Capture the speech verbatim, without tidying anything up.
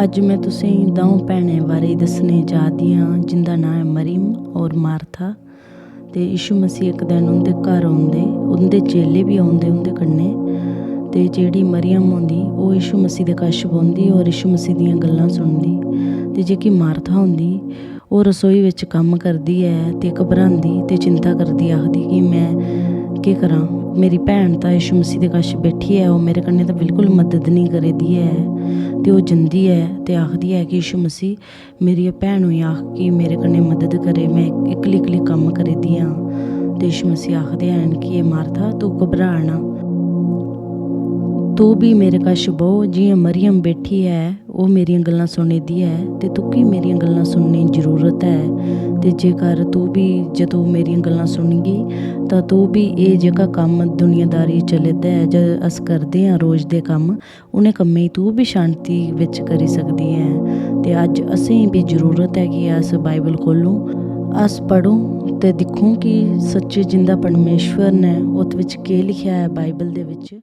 अज्ज में तुसेंगी द'ऊं भैनें बारै दस्सने जा दी आं, जिंदा नांऽ ऐ मरियम और मार्था। ते यीशु मसीह इक दिन उं'दे घर औंदे, उं'दे चेले बी औंदे उं'दे कन्नै। ते जेह्ड़ी मरियम होंदी, ओह् यीशु मसीह दे कश बौंह्दी और यीशु मसीह दियां गल्लां सुनदी। ते जेह्की मार्था होंदी, ओह् रसोई बिच कम्म करदी ऐ ते घबरांदी ते चिंता करदी, आखदी कि में केह् करां? मेरी भैन तां यीशु मसीह दे कश बैठी ऐ, ओह् मेरे कन्नै तां बिल्कुल मदद निं करै दी ऐ। ते ओह् जंदी ऐ ते आखदी ऐ कि यीशु मसीह, मेरी भैन गी आख कि मेरे कन्नै मदद करै, में इक्कली इक्कली कम्म करै दी आं। ते यीशु मसीह आखदे हैन कि "एह् मार्था, तू घबरा ना, तू बी मेरे कश बौह्, जि'यां मरियम बैठी ऐ, ओह् मेरियां गल्लां सुनै दी ऐ, ते तुगी मेरियां गल्लां सुनने दी जरूरत ऐ। ते जेकर तू बी, जदूं मेरियां गल्लां सुनगी, तां तू बी एह् जेह्का कम्म दुनियादारी चले दा ऐ, जां अस करदे आं रोज दे कम्म, उ'नें कम्में गी तू बी शांति बिच करी सकदी ऐ।" ते अज्ज असेंगी बी जरूरत ऐ कि अस बाइबल खोलूं, अस पढ़ूं ते दिक्खूं कि सच्चे जिंदा परमेश्वर ने ओह्दे बिच केह् लिखेआ ऐ बाइबल दे बिच।